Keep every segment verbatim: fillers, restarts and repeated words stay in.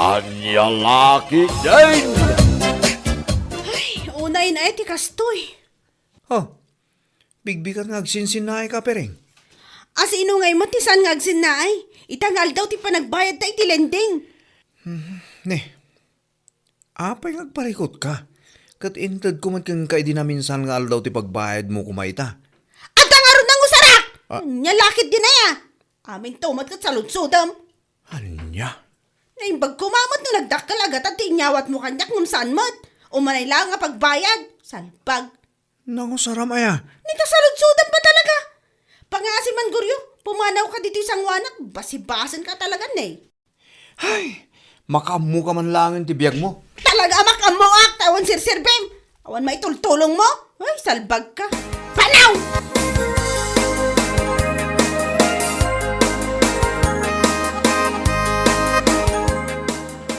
Ania la ketdin? Ay, unay na iti kastoy. Oh, bigbigat nga agsinsinnaay ka, Piring. Asino ngay met ti saan nga agsinnaay? Ita nga aldaw ti panagbayad ta iti lending. Hmm, ne. Apay nga agparikut ka? Ket intedko met kenka idi naminsan nga aldaw ti pagbayadmo koma ita. Adda ngarud nangusarak! Ah. Ania la ketdin aya? Aminto met ket saludsodem. Ania? Naimbag koma met no nagdakkel a gatad ti inyawatmo kaniak ngem saan met. Umanay laeng a pagbayad. Salbag. Nangusaram aya? Nita saludsodem ba talaga? Pangaasi man, Goryo. Pumanawka ditoy sanguanak. Basibasenka talaga, ne. Ay, makaammoka man laengen ti biagmo. Talaga a makaammoak, ta awan serserbem. Awan maitultulongmo. Ay, salbagka. Panaw!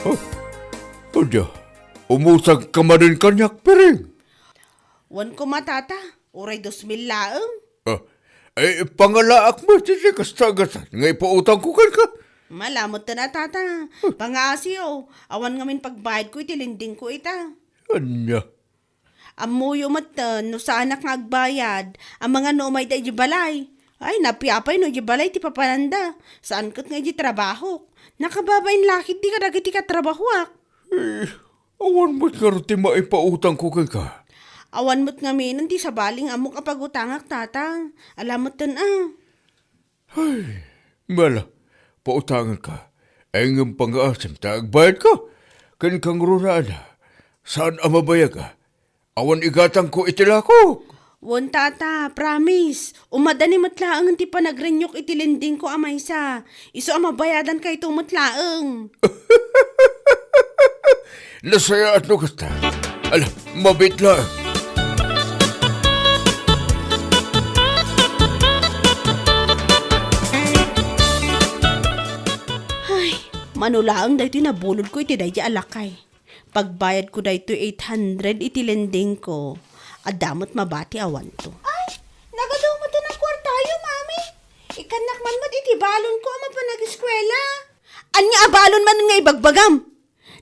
Oh, adda, umusagka manen kaniak, Piring. Wen koma, tata. Uray dos mil laeng. Ah, ay, pangalaak met iti kasta a gatad nga ipautangko kenka. Ala metten a, tata. Pangaasiyo, awan ngamin pagbayadko iti lendingko ita. Ania? Ammoyo metten no saanak nga agbayad, amangan no umayda idiay balay. Ay, napiapay no idiay balay ti papananda. Saan ket nga idiay trabahok. Nakababain la ketdi kadagiti katrabahoak. Eh, awan met ngarud ti maipautangko kenka. Awan met ngaminen ti sabali nga ammok a pagutangak, tata. Ala metten a. Ay, mala, pautangenka. Ay, ngem pangaasim ta agbayadka. Kenka ngarud a, saan a mabayag a? Awan igatangko iti lakok. Wen, tata, promise. Umadani met laengen ti panagrenew-k iti lendingko a maysa. Isu a mabayadankayto met laeng. Nasayaat no kasta. Ala, mabiit laeng. Ay, mano laeng daytoy nabulodko iti daydi a lakay. Pagbayadko daytoy eight hundred iti lendingko. Adda met mabati awanto. Ay, nagadu met ti kuartayo, Mami. Ikkannak man met iti balonko a mapan ageskuela. Ania a balon manen nga ibagbagam?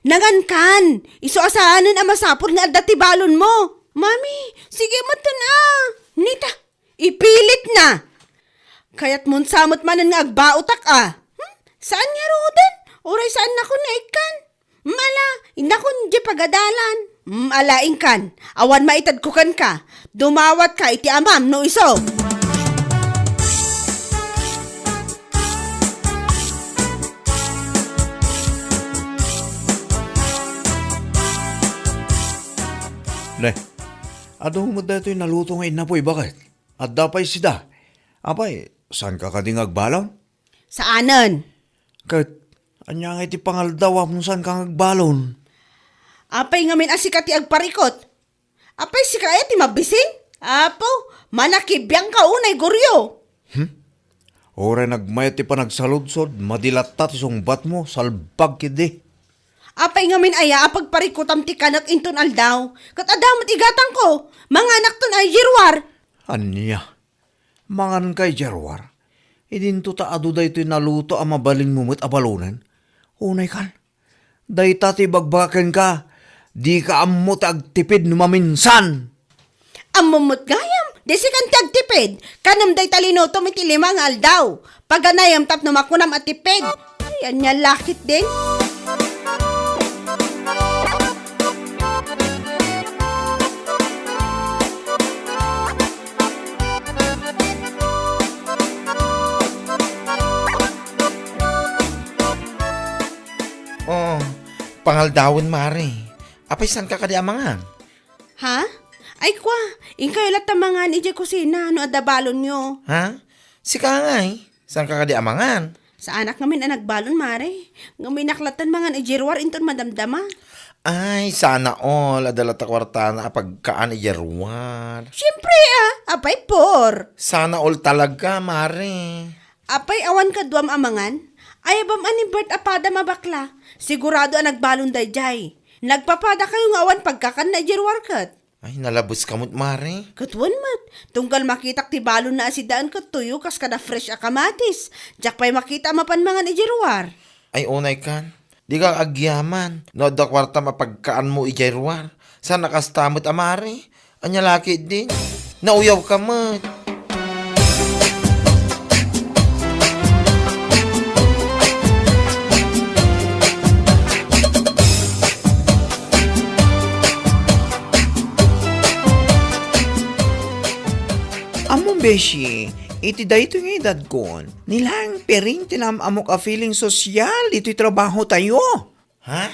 Nangankan, isu a saanen a masapul nga adda ti balonmo. Mami, sige metten a. Nita, ipilitna. Kayatmon sa met manen nga agbaotak a. Hmm? Saan ngaruden? Uray saannakon nga ikkan. Mala, innakon di pagadalan. Mala, inkan. Awan maitedko kenka. Dumawatka iti amam no isu. Ne, adu met daytoy naluto nga innapoy, baket? Adda pay sida. Apay, saanka kadi nga agbalon? Saanen. Ket, ania ngay ti pangaldawam no saanka nga agbalon? Apay ngamin a sika ti agparikut? Apay sika aya ti mabising? Apo, manakibiangka unay, Goryo. Hmm? Uray nagmayat ti panagsaludsod, madi latta ti sungbatmo, salbag ketdi. Apay ngamin aya a pagparikutam ti kanek inton aldaw? Ket adda met igatangko, manganakton a idiay ruar. Ania? Manganka idiay ruar? Idinto ta adu daytoy naluto a mabalinmo met a balonen? Unaykan, dayta ti ibagbaga kenka, dika ammo ti agtipid no maminsan. Ammom met gayam, di sikan ti agtipid, kanem dayta linutom iti lima nga aldaw. Paganayem tapno makunam a tipid. Ay, ania la ketdin? Oh, pangaldawen, Mare. Apay, saanka kadi a mangan? Ha? Ay, kua, inkayo latta mangan idiay kusina no adda balonyo. Ha? Sika ngay, saanka kadi a mangan? Saanak ngamin a nagbalon, Mare. Ngem innak latta mangan idiay ruar inton madamdama. Ay, sana all. Adda latta kuartana a pagkaan idiay ruar. Siempre, ah. Apay, por. Sana all talaga, Mare. Apay, awan kaduam a mangan? Ayabam a ni Bert a padam a bakla. Sigurado a nagbalon daydiay. Nagpapadakayo nga awan pagkakanna idiay ruar ket. Ay, nalabeska met, Mare. Ket wen met, tunggal makitak ti balonna a sidaen ket tuyo kas kada fresh a kamatis. Diak pay makita a mapan mangan idiay ruar. Ay, unaykan. Dika agyaman no adda kuartam a pagkaanmo idiay ruar. Saan a kasta met a mari? Ania la ketdin? Nauyawka met. Ammom, beshi, iti daytoy nga edadkon, ni laeng Piring ti naam-ammok a feeling sosyal ditoy trabahotayo. Ha?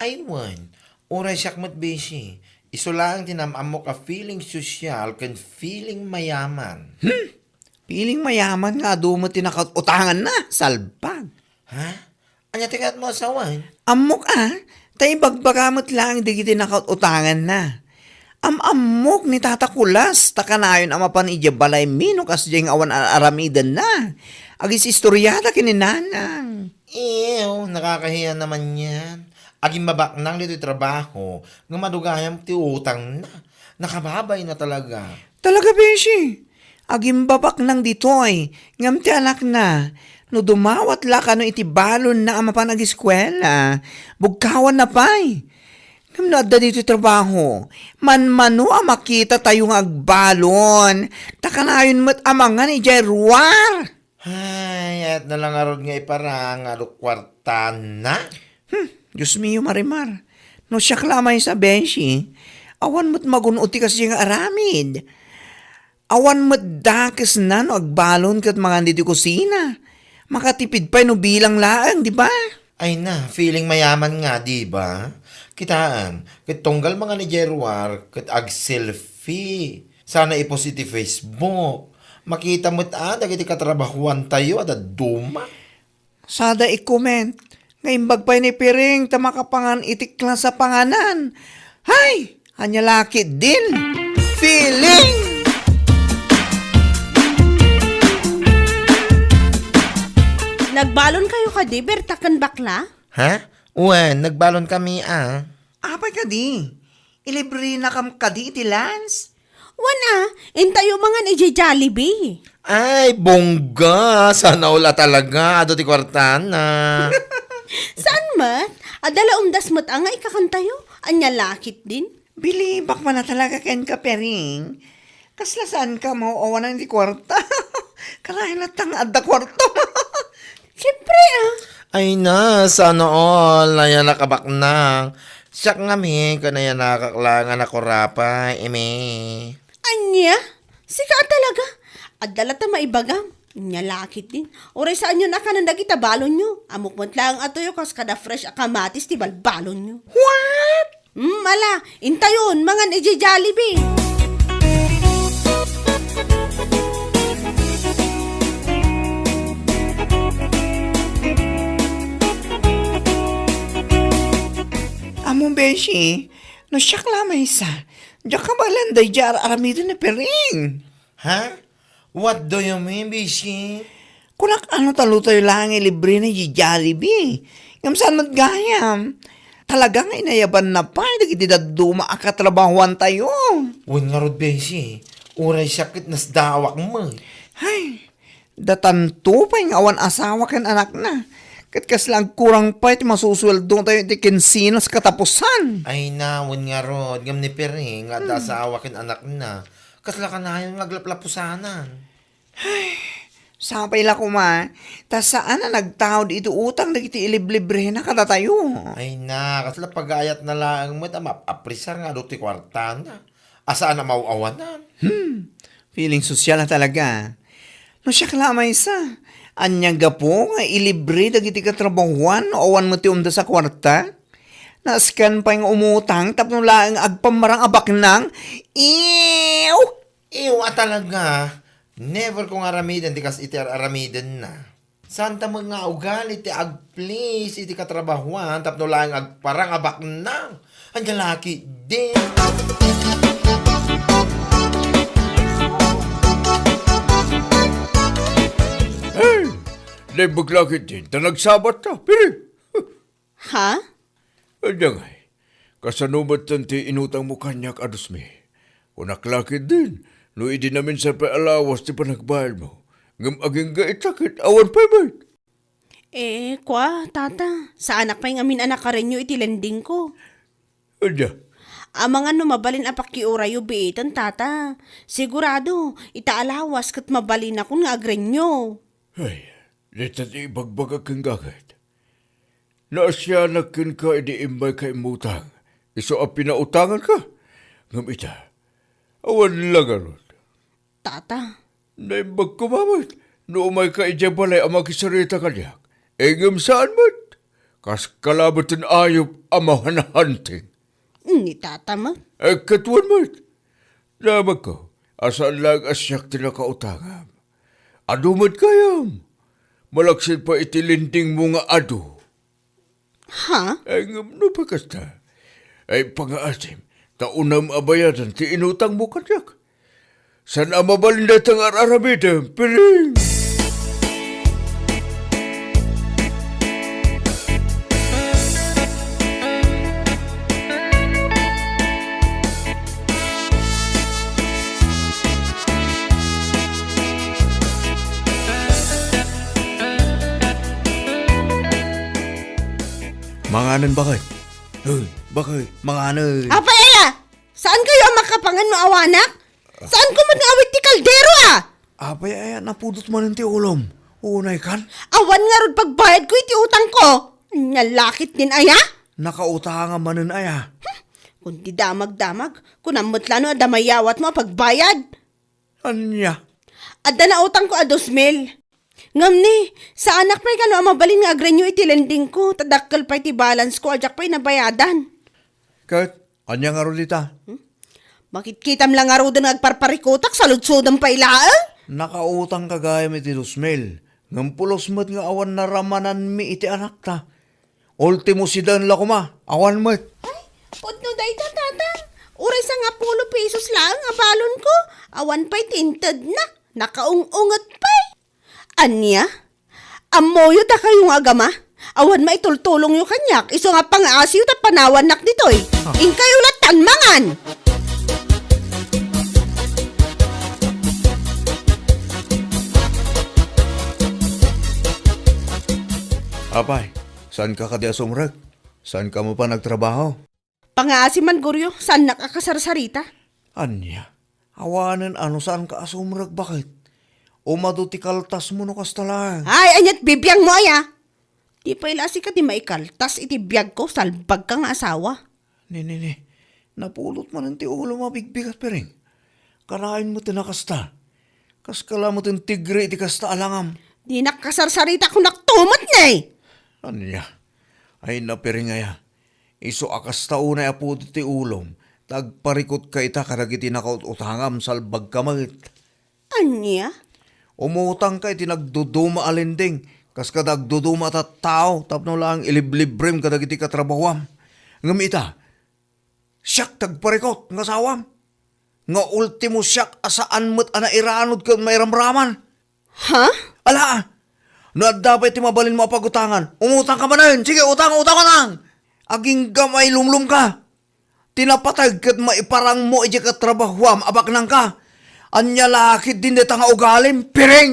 Ay wen, uray siak met, beshi. Isu laeng ti naam-ammok a feeling sosyal ken feeling mayaman. Hmm? Feeling mayaman nga adu met ti nakaut-utanganna, salbag. Ha? Ania ti kayatmo a sawen? Ammok a, ta ibagbaga met laeng dagiti nakaut-utanganna. Am-ammok ni Tata Kulas, ta kanayon a mapan idiay balaymi no kasdiay nga awan ar-aramidenna. Agis-istoriada ken ni Nanang. Ew, nakakahiya naman yan. Agimbabaknang ditoy trabaho, nga madugayam ti utangna. Nakababayna talaga. Talaga, beshi. Agimbabaknang ditoy, ngem ti anakna, no dumawat la kano iti balonna a mapan agiskuela, bugkawanna pay. Ngem no adda ditoy trabaho, manmano a makitatayo nga agbalon, ta kanayon met a mangan idiay ruar. Ay, ayat na lang ngarud nga iparang nga adu kuartana. Hmm, Dios mio, Marimar. No siak la maysa, beshi, awan met magun-od ti kasdiay nga aramid. Awan met dakesna no agbalon ket mangan ditoy kusina. Makatipid pay no bilang laeng, di ba? Ay na, feeling mayaman nga, di ba? Kitaem, ket tunggal mangan idiay ruar, ket ag-selfie. Sana i-post iti Facebook. Makita met a dagiti katrabahoantayo a dadduma. Sada i-comment nga imbag pay ni Piring ta makapangan iti klase a panganan. Hay! Ania la ketdin? Feeling! Nagbalon kayo kadi, Berta ken Bakla? Ha? Wen, nagbalon kami a. Apay kadi? Ilibrenakam kadi iti lunch? Wen a, intayo mangan idiay Jollibee. Ay, bongga! Sana all a talaga. Adu ti kuartana. Saan met? Adda la umdas met a nga ikakantayo. Ania la ketdin? Bilibak man a talaga kenka, Piring. Kasla saanka a maaw-awanan iti kuarta? Kanayon latta nga adda kuarta. Siyempre, a. Ay na, sana all, nayanak a baknang. Siak ngamin, ket nayanakak laeng a nakurapay, imi. Ania? Sika a talaga? Adda latta maibagam. Ania la ketdin. Uray saanyon a kanen dagita balonyo. Ammok met laeng a tuyo kas kada fresh a kamatis ti balbalonyo. What? Hmm, ala, intayon, mangan idiay Jollibee. Ammom, beshi, no siak la maysa, diak kabaelan daydiay ar-aramiden ni Piring. Ha? What do you mean, beshi? Kunak, ano, talutayo laeng ilibre na di Jollibee. Ngem saan met gayam? Talaga nga inayabanna pay dagiti dadduma a katrabahoantayo. Wen ngarud, beshi. Uray siak ket nasdaawak met. Hay, datanto pay nga awan asawa ken anakna. Ket kasla agkurang pay ti masusueldotayo iti kinsenas katapusan. Ay na, wen ngarud, ngem ni Piring nga adda Hmm. asawa ken anakna. Kasla kanayon nga aglaplapusanan. Ay, sapay la koma, ta saan a nagtaud iti utang dagiti iliblibrena kadatayo. Ay na, kasla pagayatna laeng met a maap-apresar nga adu ti kuartana. A saan a maaw-awanan. Hmm, feeling sosyal a talaga. No siak la maysa, ania gapu nga ilibre dagiti katrabahoan no awan met ti umdas a kuarta? Nasken pay nga umutang tapno laeng agpammarang a baknang? Ew! Ew a talaga, never ko nga aramiden ti kas iti ar-aramidenna. Santa met nga ugali ti agplease iti katrabahoan tapno laeng agparang a baknang. Ania la ketdin. Hey! Naimbag la ketdin, ta nagsabat ta, Piring. Ha? Ania ngay, kasano met ti inutangmo kaniak a dos mil? Kunak la ketdin, no idi naminsan pay a lawas ti panagbayadmo, ngem agingga ita ket awan pay met. Eh, kua, tata, saanak pay ngamin a nakarenyo iti lendingko. Ania? Amangan no mabalin a pakiurayo biiten, tata. Sigurado, ita a lawas ket mabalinakon nga agrenyo. Ay, dita ti ibagbagak kenka ket. Naasianak kenka idi immayka immutang, isu a pinautanganka. Ngem ita, awan la ngarud. Tata. Naimbag koma met no umayka idiay balay a makisarita kaniak. Ngem saan met. Kaskala met ti ayup a mahanhanting. Ni tata met. Eh, ket wen met. Damagko a saan laeng a siak ti nakautangam. Adu met gayam. Malaksid pay iti lendingmo nga adu. Ha? Ay, ngem no pay kasta, ay, pangaasim, ta unam a bayadan ti inutangmo kaniak. Saan a mabalin dayta nga ar-aramidem, piring? Manganen, baket. Uy, baket, manganen. Apay aya? Saan kayo a makapangan no awanak? Saan ko met nga awit ti kaldero, a? Apay aya, napudot manen ti ulom? Unay kan? Awan ngarud pagbayad ko iti utang ko. Nya lakit din aya? Nakautang manen aya? Hmm, kundi damag-damag, kunam met la no adda mayawat mo a pagbayad. Ania? Adda nautang ko a dos mil. Ngem ni, saanak pay kano a mabalin nga agrenyo iti lending ko, ta dakkel pay ti balance ko a diak pay nabayadan. Ket, ania ngarud ita? Hmm? Makitkitam la ngaruden nga agparparikutak, saludsodem pay laeng? Nakautang ka gayam iti dos mil, ngem pulos met nga awan naramananmi iti anakta. Ultimo siden la koma, awan met. Ay, pudno dayta, tata. Uray sangapulo pesos laeng a balon ko. Awan pay ti intedna. Nakaung-unget pay. Ania? Ammoyo dakayo nga agama? Awan maitultulongyo kaniak, isu nga pangaasiyo ta panawannak ditoy. Ah. Inkayo lattan mangan! Apay, saan ka kadi a sumrek? Saan ka mapan agtrabaho? Pangaasi man, Goryo, saannak a kasarsarita. Ania? Awanen a no saan ka a sumrek, baket? Umadu ti kaltasmo no kasta laeng. Ay, aniat bibiangmo aya? Di pay la sika ti maikaltas iti biagko, salbagka nga asawa. Ni, ni, ni. Napulot manen ti ulom a bigbigat, piring. Kanayon met ti nakasta. Kaskala met ti tigre iti kasta a langam. Dinak kasarsarita, kunak tumet ne! Ania? Ay, napiring aya. Isu a kasta unay a pudot ti ulom, ta agparikutka ita kadagiti nakaut-utangam, salbagka met. Ania? Umutangka iti nagduduma a lending, kas kada agduduma a tattao, tapno laeng iliblibrem kadagiti katrabahuam. Ngem ita, siak ti agparikut nga asawam. Nga ultimo siak a saan met a nairanud ken mairamraman. Ha? Ala, no adda pay ti mabalinmo a pagutangan, umutangka manen. Sige, utang, utang, utang. Agingga mailumlomka. Ti napateg ket maiparangmo idiay katrabahuam a baknangka. Ania la ketdin dayta nga ugalim, piring?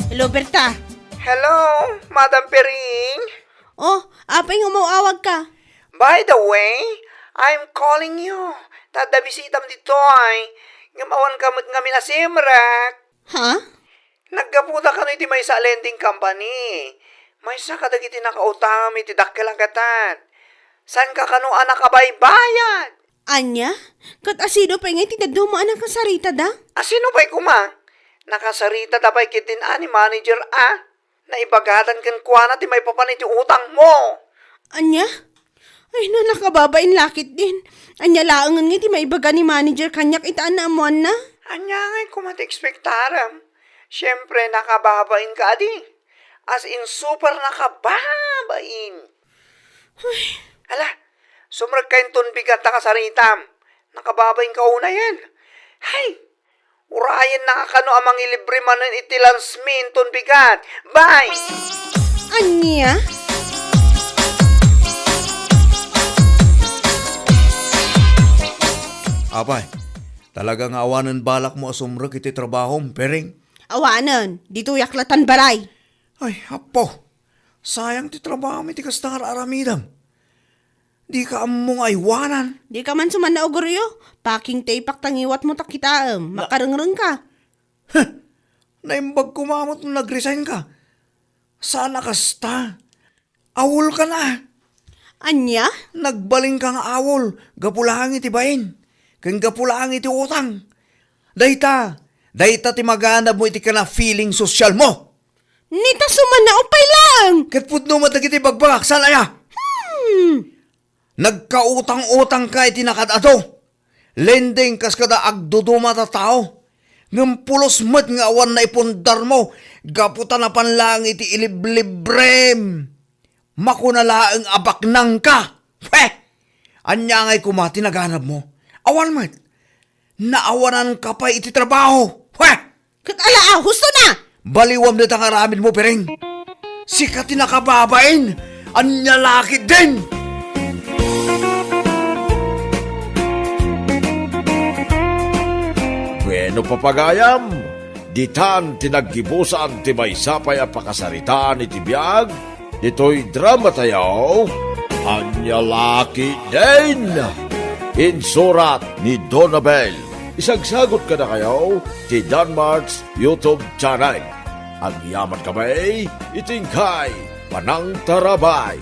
Hello, Berta. Hello, Madam Piring. Oh, apay nga umaw-awag ka? By the way, I'm calling you. Ta adda bisitam ditoy. Ngem awan ka met ngamin a simrek. Ha? Naggapuda kano iti maysa a lending company. Maysa kadagiti nakautangam iti dakkel a gatad. Saan ka kano a nakabaybayad? Ania? Ket asino pay ngay ti dadduma a nakasaritada? Asino pay koma? Nakasaritada pay ketdin a ni manager a. Naibagadan kenkuana ti maipapan iti utangmo. Ania? Ay, no, nakababain la ketdin. Ania laengen ngay ti maibaga ni manager kaniak ita a naammoanna? Ania ngay koma ti ekspektarem? Siempre, nakababain ka adi. As in, super nakababain. Ay. Ala, sumrekka inton bigat ta kasaritam. Nakababain ka unayen. Hay! Urayenna kano a mangilibre manen iti lunch mi inton bigat. Bye! Ania? Apay, talaga nga awanen balakmo a sumrek iti trabahom, Piring? Awanen, ditoyak latan balay. Ay, Apo, sayang ti trabahom iti kasta nga aramidem. Dika ammo nga aywanan. Dika man suman nauguryo. Packing tape-ak ta ngiwatmo ta kitaem. Na- Makarengreng ka. Huh! Naimbag koma met no nag-resign ka. Saan a kasta. Awol ka na. Ania? Nagbalin ka nga awol. Gapu laeng iti bain. Ken gapu laeng iti utang. Dayta, dayta ti maganabmo iti kana feeling social mo. Nita suman naupay laeng. Ket pudno met dagiti bagbagak, saan aya? Hmm. Nagkautang-utang ka iti nakad-ado. Lending kas kada agduduma ta tao. Ngem pulos met nga awan naipundarmo gapu ta napan laeng iti iliblibrem. Makuna laeng a baknang ka. Heh! Ania ngay koma ti naganabmo? Awan met. Naawanan ka pay iti trabaho. Heh! Ket ala, ah, husto na! Baliwam dayta nga aramidmo, Piring. Sika ti nakababain. Ania la ketdin? Bueno, papagayam, ditan ti naggibusan ti maysa pay a pakasaritaan iti biag ditoy drama tayo, Ania la ketdin? Insurat ni Donabel. Isagsagot kadakayo ti Danmart's YouTube channel. Agyaman kami iti inkay panangtarabay.